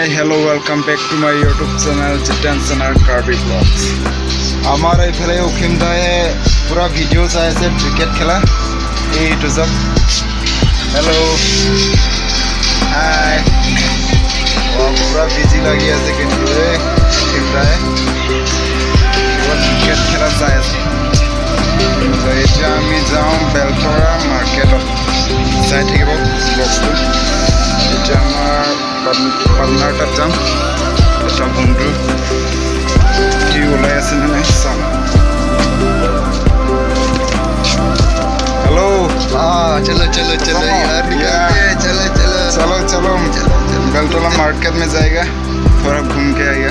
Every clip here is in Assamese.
Hi, hello, welcome back to my YouTube channel Jiten Sonar Karbi Vlogs. আমাৰ এইফালে অসীম দায়ে পূৰা ভিডিঅ' চাই আছে ক্ৰিকেট খেলা। এইটো চাওক। হেল্ল', হাই। পূৰা বিজি লাগি আছে কিন্তু এই অসীম দায়ে পূৰা ক্ৰিকেট খেলা চাই আছে। তো এতিয়া আমি যাওঁ বেলতৰা মাৰ্কেটত। চাই থাকিব ব্লগটো। এতিয়া আমাৰ পাৰ্টনাৰ তাত যাম, এটা বন্ধু। সি ওলাই আছে নে নাই চাম। হেল্ল'। हाँ, चलो चलो चलो यार, निकलते हैं, चलो चलो। चलो चलो, बेलतला मार्केट में जाएगा, थोड़ा घूम के आएगा।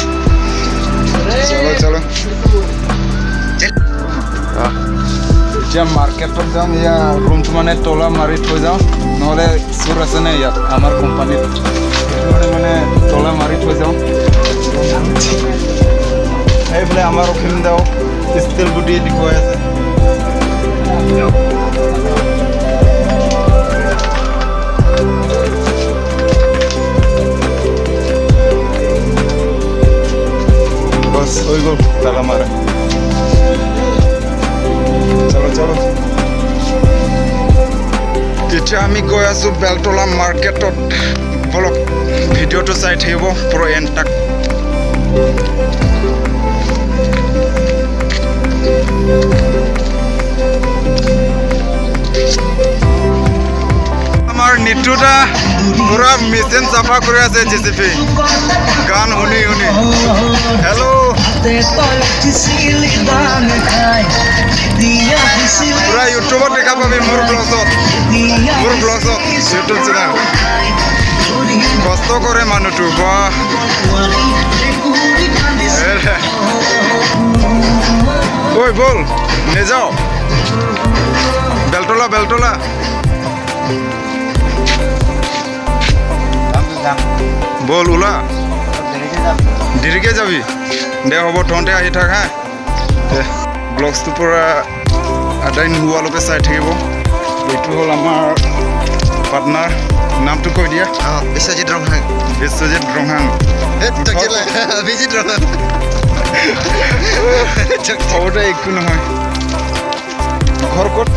चलो चलो। এতিয়া মাৰ্কেটত যাম। ইয়াৰ ৰুমটো মানে তলা মাৰি থৈ যাওঁ, নহ'লে চোৰ আছে নে ইয়াত আমাৰ কোম্পানীত। সেইটো কাৰণে মানে তলা মাৰি থৈ যাওঁ। সেইফালে আমাৰ অসীম দাও ষ্টিল গুটি দেখুৱাই আছে। বছ, হৈ গ'ল তালা মাৰা। চলো চলো। এতিয়া আমি গৈ আছোঁ বেলতলা মাৰ্কেটত। বলক, ভিডিঅ'টো চাই থাকিব পুৰা এণ্ড তাক। আমাৰ নিতুদা পুৰা মেচিন চাফা কৰি আছে জেচিপি, গান শুনি শুনি। হেল্ল'। পুৰা ইউটিউবত দেখা পাবি, মোৰ ব্লগছত, ইউটিউব চেনেল। কষ্ট কৰে মানুহটো, বাহ। ঐ ব'ল, নেযাওঁ বেলতলা? বেলতলা ব'ল, ওলা। দেৰিকে যাবি? দে হ'ব, তহঁতে আহি থাক। হা দে, ব্লগছটোৰ পৰা আদায় নোহোৱালৈকে চাই থাকিব। এইটো হ'ল আমাৰ পাৰ্টনাৰ, নামটো কৈ দিয়া। हाँ, বিশ্বজিৎ ৰংহাং। বিশ্বজিৎ ৰংহাং। অভিজিৎ ৰংহাং। হ'ব দে, একো নহয়। ঘৰ ক'ত?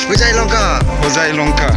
হোজাই লংকা। হোজাই লংকা।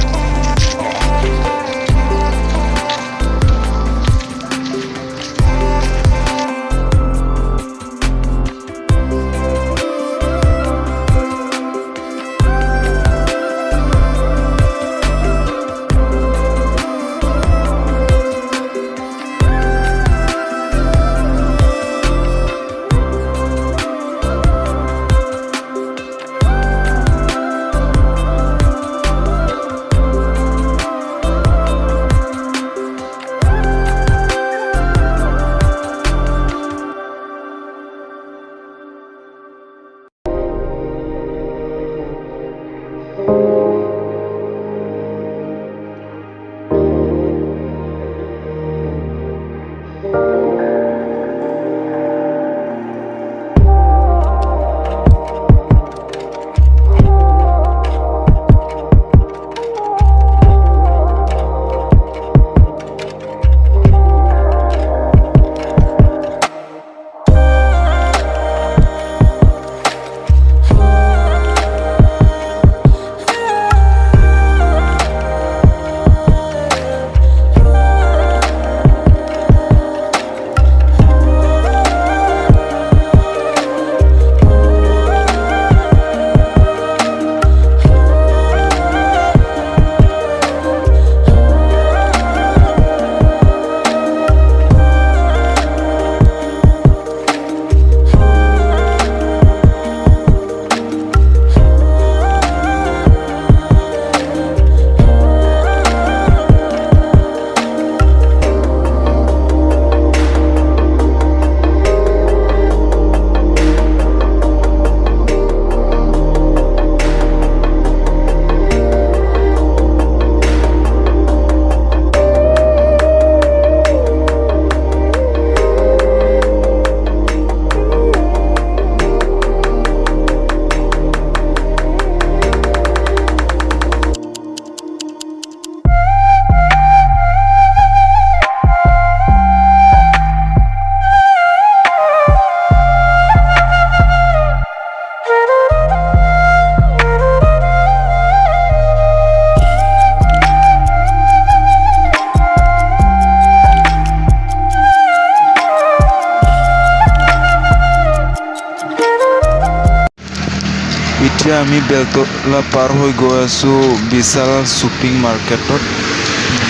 এতিয়া আমি বেলতলা পাৰ হৈ গৈ আছোঁ বিশাল শ্বপিং মাৰ্কেটত।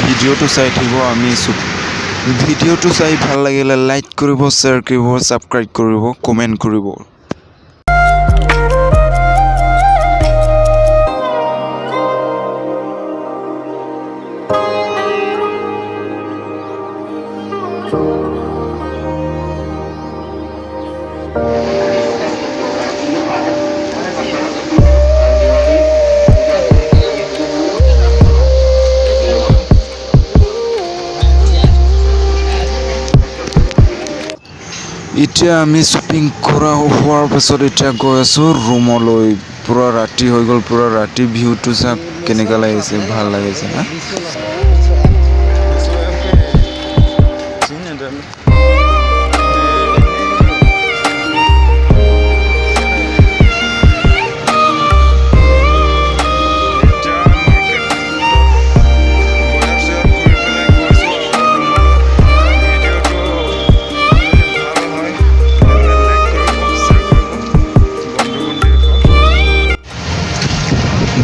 ভিডিঅ'টো চাই থাকিব। আমি ভিডিঅ'টো চাই ভাল লাগিলে লাইক কৰিব, শ্বেয়াৰ কৰিব, ছাবস্ক্ৰাইব কৰিব, কমেণ্ট কৰিব। এতিয়া আমি শ্বপিং কৰা হোৱাৰ পাছত এতিয়া গৈ আছোঁ ৰুমলৈ। পূৰা ৰাতি হৈ গ'ল। পূৰা ৰাতি ভিউটো চাওক কেনেকুৱা লাগিছে, ভাল লাগিছে না?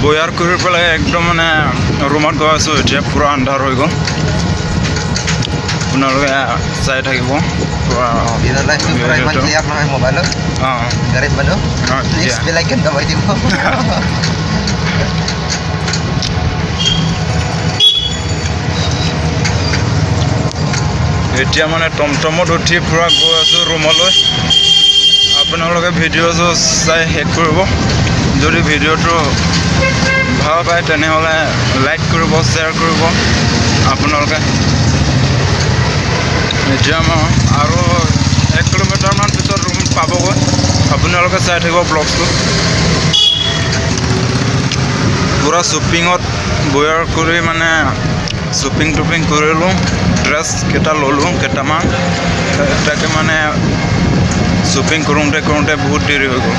বজাৰ কৰি পেলাই একদম মানে ৰুমত গৈ আছোঁ এতিয়া। পূৰা আন্ধাৰ হৈ গ'ল। আপোনালোকে চাই থাকিব পূৰা। দিনৰ লাইফটো পুৰা ইমান ক্লিয়াৰ নহয় মোবাইলত। গৰীব মানুহ। প্লিজ বেল আইকন দবাই দিব। এতিয়া মানে টমটমত উঠি পূৰা গৈ আছোঁ ৰুমলৈ। আপোনালোকে ভিডিঅ'টো চাই শেষ কৰিব। যদি ভিডিঅ'টো ভাল পায়, তেনেহ'লে লাইক কৰিব, শ্বেয়াৰ কৰিব আপোনালোকে। এতিয়া মই আৰু 1 কিলোমিটাৰমান পিছত ৰুম পাবগৈ। আপোনালোকে চাই থাকিব ব্লগটো। পূৰা শ্বপিঙত বজাৰ কৰি মানে শ্বপিং টপিং কৰিলোঁ, ড্ৰেছ কেইটা ল'লোঁ কেইটামান। তাকে মানে শ্বপিং কৰোঁতে কৰোঁতে বহুত দেৰি হৈ গ'ল।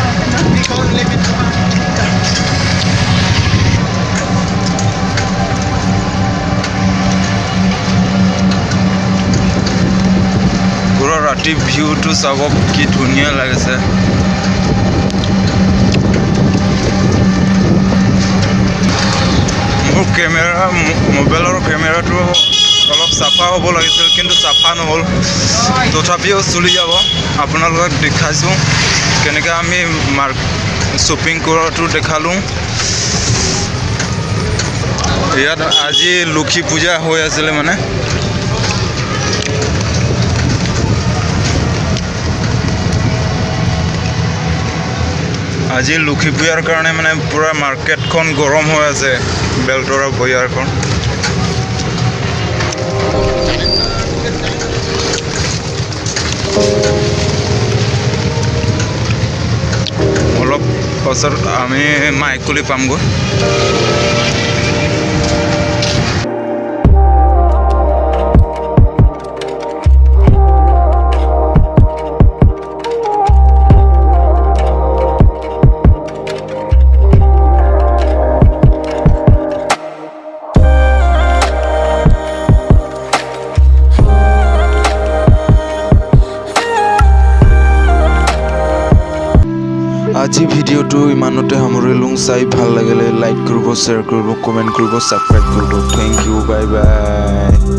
পূৰা ৰাতি ভিউটো চাব, কি ধুনীয়া লাগিছে। মোৰ কেমেৰা, মোবাইলৰ কেমেৰাটো অলপ চাফা হ'ব লাগিছিল, কিন্তু চাফা নহ'ল। তথাপিও চলি যাব। আপোনালোকক দেখাইছোঁ কেনেকৈ আমি শ্বপিং কৰাটো দেখালোঁ। ইয়াত আজি লক্ষী পূজা হৈ আছিলে। মানে আজি লক্ষী পূজাৰ কাৰণে মানে পূৰা মাৰ্কেটখন গৰম হৈ আছে, বেলতৰা বজাৰখন। অলপ পাছত আমি মাইকুলি পামগৈ। আজি ভিডিঅ'টো ইমানতে সামৰিলোঁ। চাই ভাল লাগিলে লাইক কৰিব, শ্বেয়াৰ কৰিব, কমেণ্ট কৰিব, ছাবস্ক্ৰাইব কৰিব। Thank you, bye bye.